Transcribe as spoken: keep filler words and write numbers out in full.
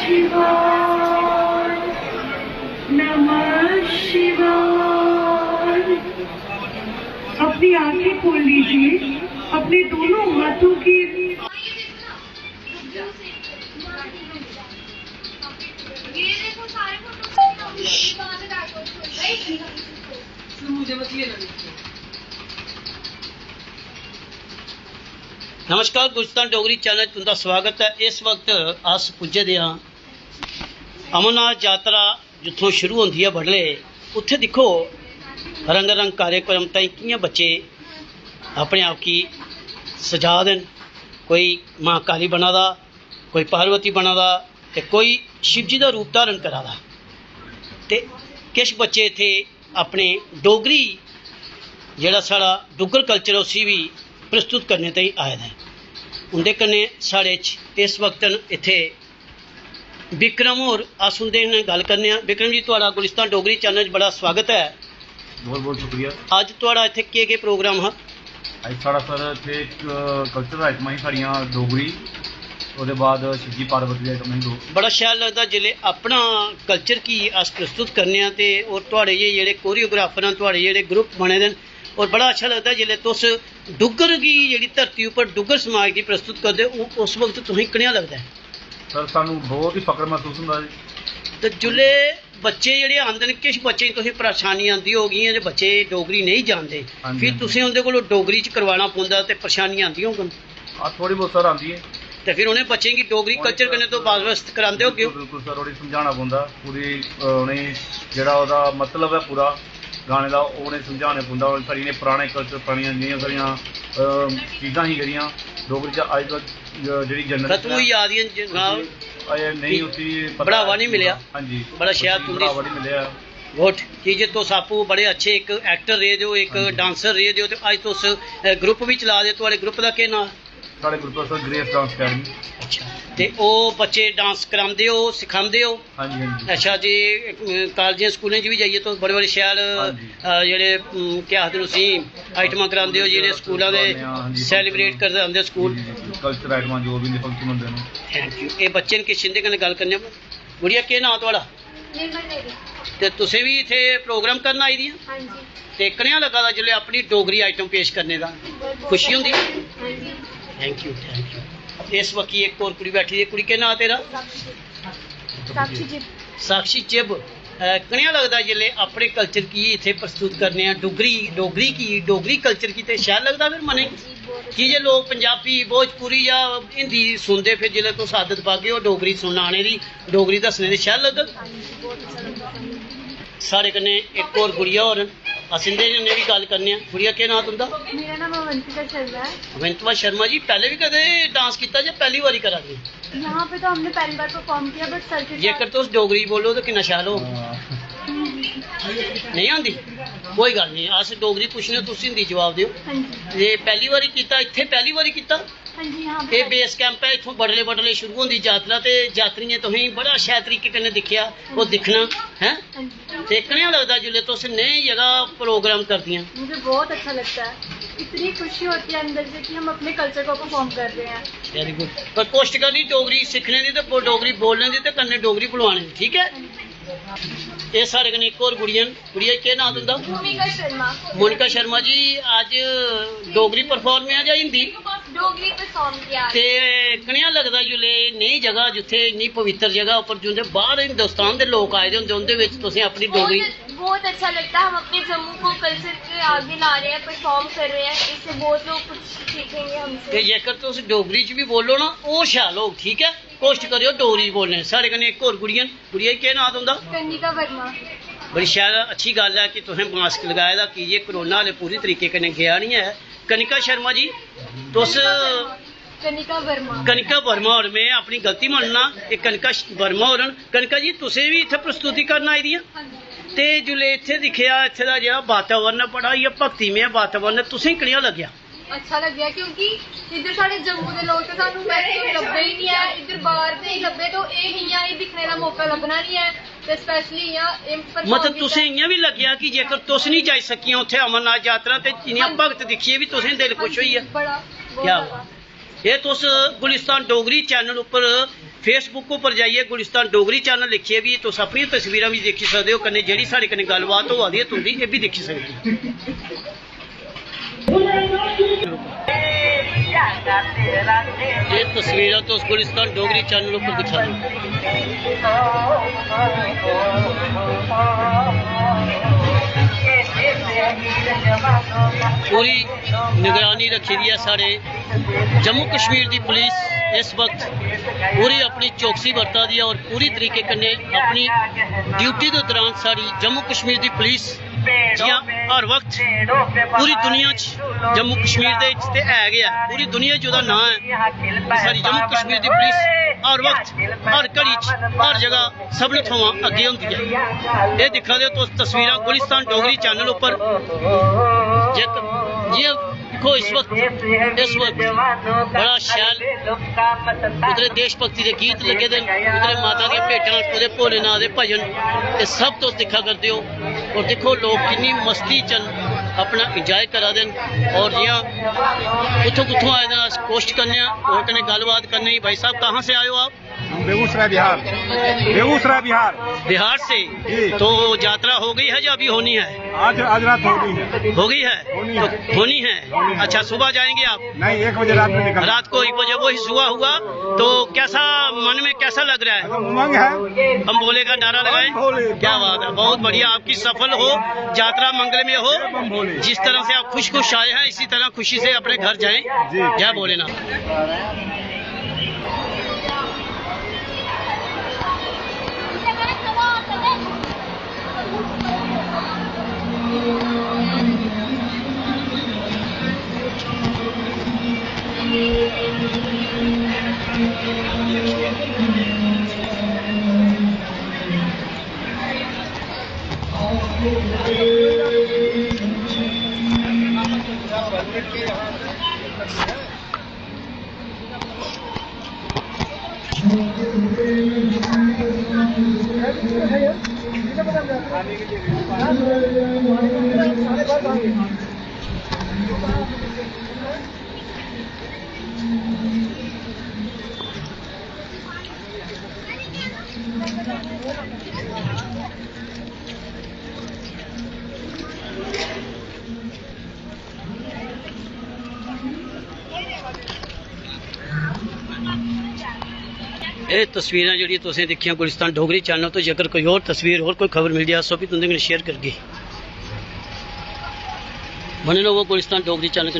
शिवाय, नमः शिवाय। अपनी आंखें खोल लीजिए, अपने दोनों हाथों की नमस्कार, गुलिस्तान डोगरी चैनल च तुं'दा स्वागत ऐ। इस वक्त अस पुज्जे दे आं अमरनाथ जातरा, जित्थों शुरू होंदी ऐ बडले। उत्थै दिक्खो, रंग रंग कार्यक्रम ताईं कि'यां बच्चे अपने आप गी सजा दे न। कोई मां काली बना दा, कोई पार्वती बना दा, ते कोई शिवजी दा रूप धारण करा दा। ते किश बच्चे इत्थै अपने डोगरी, जेह्ड़ा साढ़ा डुग्गर कल्चर ऐ, उसी बी प्रस्तुत करने ताईं आए दे न। उं'दे कन्नै साढ़े च इस वक्त न इत्थै विक्रम होर। अस उं'दे कन्नै गल्ल करने आं। विक्रम जी, थुआढ़ा गुलिस्तान डोगरी चैनल च बड़ा स्वागत ऐ। बहुत बहुत शुक्रिया। अज्ज थुआढ़ा इत्थै केह् केह् प्रोग्राम हा? अज्ज साढ़ा सर इत्थै इक कल्चरल आइटमां ही साढ़ियां डोगरी, ओह्दे बाद शिवजी पार्वती दे आइटमां ही दो। बड़ा शैल लगदा जिसलै अपना कल्चर गी अस प्रस्तुत करने आं ते होर थुआढ़े जे जेह्ड़े कोरियोग्राफर न, थुआढ़े जेह्ड़े ग्रुप बने दे न, होर बड़ा अच्छा लगदा जिसलै तुस डुग्गर गी जेह्ड़ी धरती उप्पर डुग्गर समाज गी प्रस्तुत करदे ओ, उस वक्त तुसेंगी कनेहा लगदा ऐ? सर, सानू बहुत ही फख्र मसूस होंदा जी। ते जिसलै बच्चे जेह्ड़े आंदे न, किश बच्चें गी तुसें परेशानी आंदी होग, इ'यां जे बच्चे डोगरी नेईं जानदे, हां जी, फिर हां जी। तुसें उं'दे कोला डोगरी च करवाना पौंदा ते परेशानी आंदी होङन। हां, थोह्ड़ी बहुत सर आंदी ऐ। ते फिर उ'नें बच्चें गी डोगरी कल्चर कन्नै तुस वाबस्त करांदे होगे ओ? बिल्कुल, बिल्कुल सर, उ'नेंगी समझाना पौंदा पूरी, अ, उ'नेंगी जेह्ड़ा ओह्दा मतलब ऐ पूरा गाने दा, ओह् उ'नेंगी समझाना पौंदा। हून साढ़ियां इ'नें पराने कल्चर, परानियां जि'यां साढ़ियां, अ, चीजां ही जेह्ड़ियां डोगरी च अज्जकल, अ, जेह्ड़ी जनरेशन खत्म होई जा दियां न जनाब। अजें नेईं उसी पता बढ़ावा निं मिलेआ। हां जी। बड़ा शैल उसी तुं'दी बढ़ावा निं मिलेआ। गुड, की जे तुस आपूं बड़े अच्छे इक एक्टर रेह् दे ओ, इक हां जी। डांसर रेह् दे ओ, ते अज्ज तुस, अ, ग्रुप बी चला दे ओ। थुआढ़े ग्रुप दा केह् नांऽ? साढ़े ग्रुप दा सर ग्रेस डांस अकैडमी। अच्छा, ते ओह् बच्चे डांस करांदे ओ, सखांदे ओ? हां जी, हां जी। अच्छा जी, अ, कालजें स्कूलें च बी जाइयै तुस बड़े बड़े शैल, हां जी। अ, जेह्ड़े, अम, केह् आखदे न उसी, आइटमां करांदे ओ, जेह्ड़े स्कूलां दे हां जी, सेलिब्रेट करदे आंदे स्कूल। जी, जी, जी। कल्चर आइटमां जो बी इं'दे फंक्शन होंदे न। Thank U. एह् बच्चे न, किश इं'दे कन्नै गल्ल करने आं। गुड़िया, केह् नांऽ थुआढ़ा? निर्मल देवी। ते तुसें बी इत्थै प्रोग्राम करन आई दियां? हां जी। ते कनेहा लग्गा दा जिसलै अपनी डोगरी आइटम पेश करने दा? बहुत खुशी होंदी? हां जी। Thank you, thank you. इस बक्खी इक होर कुड़ी बैठी दी ऐ। कुड़ी, केह् नांऽ तेरा? साक्षी। साक्षी चिब। साक्षी चिब, अ, कनेहा लगदा जिसलै अपने कल्चर गी इत्थै प्रस्तुत करने आं, डोगरी, डोगरी गी, डोगरी कल्चर गी? ते शैल लगदा फिर मनै गी? की जे लोक पंजाबी, भोजपुरी जां हिंदी सुनदे, फिर जिसलै तुस आदत पागे ओ डोगरी सुनन आने दी, डोगरी दस्सने दी, शैल लग्गग। साढ़े कन्नै इक होर गुड़िया होर न, अस इं'दे कन्नै बी गल्ल करने आं। गुड़िया, केह् नांऽ तुं'दा? मेरा नांऽ अवंतिका शर्मा ऐ। अवंतिका शर्मा जी, पैह्लें बी कदें डांस कीता जां पैह्ली बारी करा दे? यहाँ पे तो हमने पहली बार परफॉर्म किया, बट सर के साथ। जेकर तुस डोगरी बोलो ते किन्ना शैल होग। नेईं आंदी? कोई गल्ल नेईं, अस डोगरी पुच्छने, तुस हिंदी जवाब देओ। हां जी। ते पैह्ली बारी कीता, इत्थै पैह्ली बारी कीता? हां जी, हां। एह् बेस कैंप ऐ, इत्थूं बडले बडले शुरू होंदी यात्रा ते यात्रियें तुसेंगी बड़ा शैल तरीके कन्नै दिक्खेआ, ओह् दिक्खना, हैं? हां जी। ते कनेहा लगदा जिसलै तुस नेही जगह प्रोग्राम करदियां? मुझे बहुत अच्छा लगता है, इतनी खुशी होती है अंदर से कि हम अपने कल्चर को परफॉर्म कर रहे हैं। Very good. पर कोशश करनी डोगरी सिक्खने दी ते डोगरी बोलने दी ते कन्नै डोगरी बुलवाने दी, ठीक ऐ? हां जी। एह् साढ़े कन्नै इक होर गुड़ियां न। गुड़िया, केह् नांऽ तुं'दा? भूमिका शर्मा। मोनिका शर्मा जी, अज्ज डोगरी परफार्म ऐ जां हिंदी? डोगरी परफार्म किया। ते कनेहा लगदा जिसलै नई जगह, जित्थै इन्नी पवित्र जगह उप्पर, जिं'दे बाह्र हिंदुस्तान दे लोक आए दे होंदे, उं'दे बिच तुसें अपनी डोगरी? बहुत, बहुत अच्छा लगता है, हम अपने जम्मू को कल्चर के आगे ला रहे हैं, परफार्म कर रहे हैं, इससे बहुत लोग कुछ सीखेंगे हमसे। ते जेकर तुस डोगरी च बी बोलो ना, होर शैल होग, ठीक ऐ? कोशट करेओ डोगरी च बोलने दी। साढ़े कन्नै इक होर गुड़ियां न। गुड़िया जी, केह् नांऽ तुं'दा? कनिका वर्मा। बड़ी शैल, अच्छी गल्ल ऐ कि तुसें मास्क लगाए दा, की जे कोरोना हल्ले पूरी तरीके कन्नै गेआ निं ऐ। कनिका शर्मा जी, तुस? कनिका वर्मा। कनिका वर्मा होर, में अपनी गलती मन्नना, एह् कनिका श-, वर्मा होर न। कनिका जी, तुसें बी इत्थै प्रस्तुति करन आई दियां? हां जी। ते जिसलै इत्थै दिक्खेआ, इत्थै दा जेह्ड़ा वातावरण ऐ, बड़ा इ'यां भक्तिमय वातावरण ऐ, तुसें कनेहा लग्गेआ? अच्छा लग्गेआ, क्योंकि इद्धर साढ़े जम्मू दे लोक ते सानू मैक्सिमम लभदे ही निं ऐ, इद्धर बाह्र दे ही लभदे, तो एह् इ'यां एह् दिक्खने दा मौका लब्भना निं ऐ, ते स्पैशली इ'यां एह् परफार्म मतलब, कीता। तुसें इ'यां बी लग्गेआ कि जेकर तुस निं जाई सकियां उत्थै अमरनाथ यात्रा, ते इ'यां हां जी। भगत दिक्खियै बी तुसें दिल खुश होई गेआ? बड़ा, बहुत क्या ज्यादा। बात। एह् तुस गुलिस्तान डोगरी चैनल उप्पर Facebook उप्पर जाइयै गुलिस्तान डोगरी चैनल लिखियै बी तुस अपनियां तस्वीरां बी दिक्खी सकदे ओ, कन्नै जेह्ड़ी साढ़े कन्नै गल्लबात होआ दी ऐ तुं'दी, एह् बी दिक्खी सकदे ओ। एह् तस्वीरां तुस गुलिस्तान डोगरी चैनल उप्पर दिक्खा दे ओ। पूरी निगरानी रक्खी दी ऐ साढ़े जम्मू कश्मीर दी पुलिस। इस वक्त पूरी अपनी चौकसी बरता दी ऐ और पूरी तरीके कन्नै अपनी ड्यूटी दे दौरान साढ़ी जम्मू कश्मीर दी पुलिस, जि'यां हर वक्त पूरी दुनिया च जम्मू कश्मीर दे च ते है गै ऐ, पूरी दुनिया च ओह्दा नांऽ ऐ। साढ़ी जम्मू कश्मीर दी पुलिस हर वक्त, हर घड़ी च, हर जगह सभनें थमां अग्गें होंदी ऐ। एह् दिक्खा दे ओ तुस तस्वीरां गुलिस्तान डोगरी चैनल उप्पर। जित-, जि'यां दिक्खो इस वक्त, इस वक्त बड़ा शैल उद्धर देश भक्ति दे गीत लग्गे दे न, उद्धर माता दियां भेटां, उद्धर भोलेनाथ दे भजन, एह् सब तुस दिक्खा करदे ओ। और दिक्खो लोक किन्नी मस्ती च न, अपना एंजॉय करा दे न। और जि'यां कुत्थों कुत्थों आए दे न, अस कोशिश करने आं और कन्नै गल्लबात करने दी। भाई साहब, कहाँ से आए हो आप? हम बेगूसराय, बिहार। बेगूसराय, बिहार। बिहार से? जी। तो यात्रा हो गई है या अभी होनी है? आज, आज रात होनी है। हो गई है? होनी तो है। होनी है। होनी है। अच्छा, सुबह जाएंगे आप? नहीं, एक बजे रात में निकल। रात को एक बजे, वही सुबह हुआ। तो कैसा, मन में कैसा लग रहा है? मतलब उमंग है। बम भोले का नारा लगाएं। बम भोले, क्या बम बात है, भोले। बहुत बढ़िया, आपकी सफल हो, यात्रा मंगल में हो। बम भोले। जिस तरह से आप खुश खुश आए हैं, इसी तरह खुशी से अपने घर जाएं। जी। जय भोलेनाथ। एह् तस्वीरां जेह्ड़ियां तुसें दिक्खियां गुलिस्तान डोगरी चैनल तो, जेकर कोई होर तस्वीर, होर कोई खबर मिलदी ऐ, अस ओह् बी तुं'दे कन्नै शेयर करगे। बने र'वो गुलिस्तान डोगरी चैनल कन्नै।